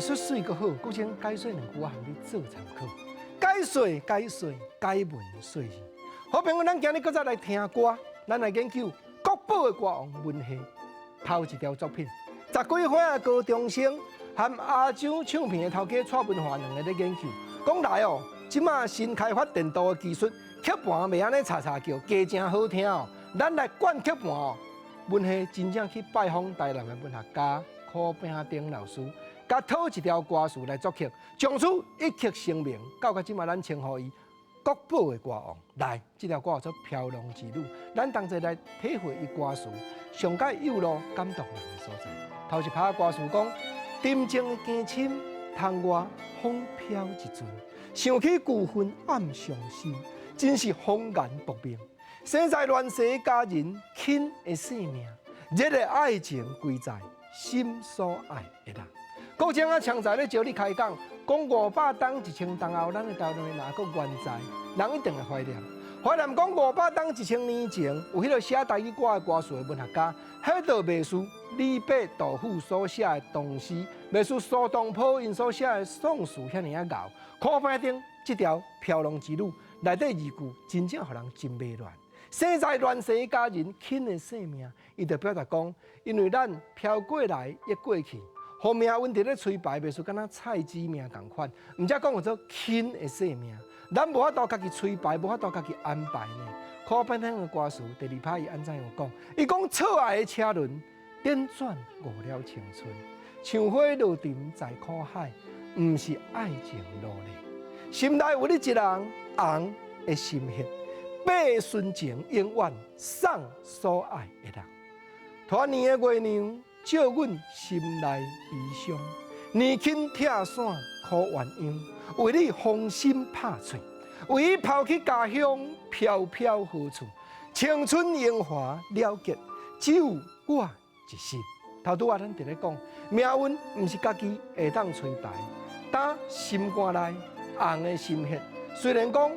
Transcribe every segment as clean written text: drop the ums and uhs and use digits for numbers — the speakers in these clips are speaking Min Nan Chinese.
術媠閣好，閣將解說兩句我含你做參考。解說解說解文說字。好朋友，咱今日閣再來聽歌，咱來研究國寶的歌王文夏頭一條作品。十幾歲的高中生和亞洲唱片的頭家蔡文華兩个咧研究，講來哦，這馬新開發電鍍的技術，曲盤袂按呢吵吵叫，加誠好聽哦。咱來灌曲盤哦。文夏真正去拜訪台南的文學家柯炳丁老師，共討一條歌詞來作曲，從此一曲成名，到這馬咱稱呼伊國寶的歌王。來，這條歌叫做《飄浪之女》，咱同齊來體會伊歌詞上蓋有路感動人的所在。頭一拍歌詞講：沉靜的更深，窗外風飄一陣，想起舊恨暗傷心，真是風言薄命。生在亂世佳人，輕的性命，熱的愛情歸在心所愛的人。郭靖啊，強在咧招你開講，講500冬1000冬後，咱的台灣若閣原在，人一定會懷念。懷念講500冬1000年前，有彼个寫台語歌的歌詞的文學家，彼就袂輸李白、杜甫所寫的唐詩，袂輸蘇東坡𪜶所寫的宋詞遐爾仔𠢕。柯炳丁這條《飄浪之女》內底字句，真正予人真迷戀。生在亂世佳人，輕的性命，伊就表達講，因為咱飄過來亦過去，予命運佇咧吹排，袂輸敢若菜籽命仝款，毋才講叫做輕的性命。咱無法度家己吹排，無法度家己安排呢。柯炳丁的歌詞第二拍伊按怎樣講？伊講錯愛的車輪輾轉誤了青春，像花落沉在苦海，毋是愛情努力。心內有你一人，紅的心血。白純情永遠送所愛的人。團圓的月娘照阮心內悲傷，年輕拆散苦鴛鴦，為你風心拍碎，為你拋棄家鄉飄飄何處？青春年華了結，只有我一身。頭拄仔咱佇咧講，命運毋是家己會當吹排，打心肝內紅的心血。雖然講，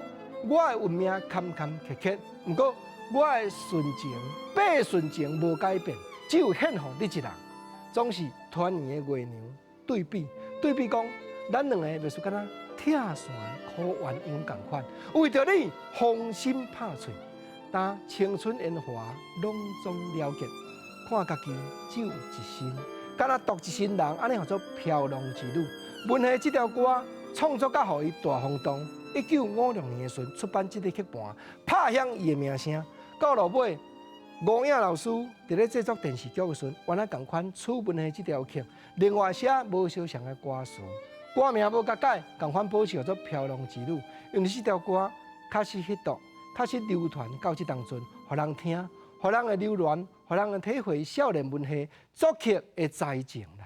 我的運命坎坎坷坷，毋過我的純情、白純情無改變，只有獻予你一人。總是團圓的月娘對比，對比講，咱兩个袂輸敢若拆散苦鴛鴦仝款，為著你風心拍碎，當青春年華攏總了結，看家己只有一身，敢若獨一身人，按呢號做飄浪之女。文夏這條歌創作甲予伊大轟動。1956年的時陣出版這个曲盤，拍響伊的名聲。到落尾，吳影老師佇咧製作電視劇的時陣，原來仝款取文夏這條曲，另外寫無相像的歌詞，歌名無共改，仝款保持叫做《飄浪之女》。因為這條歌確實彼度，確實流傳到這當陣，予人聽，予人會流連，予人會體會少年文夏作曲的才情啦。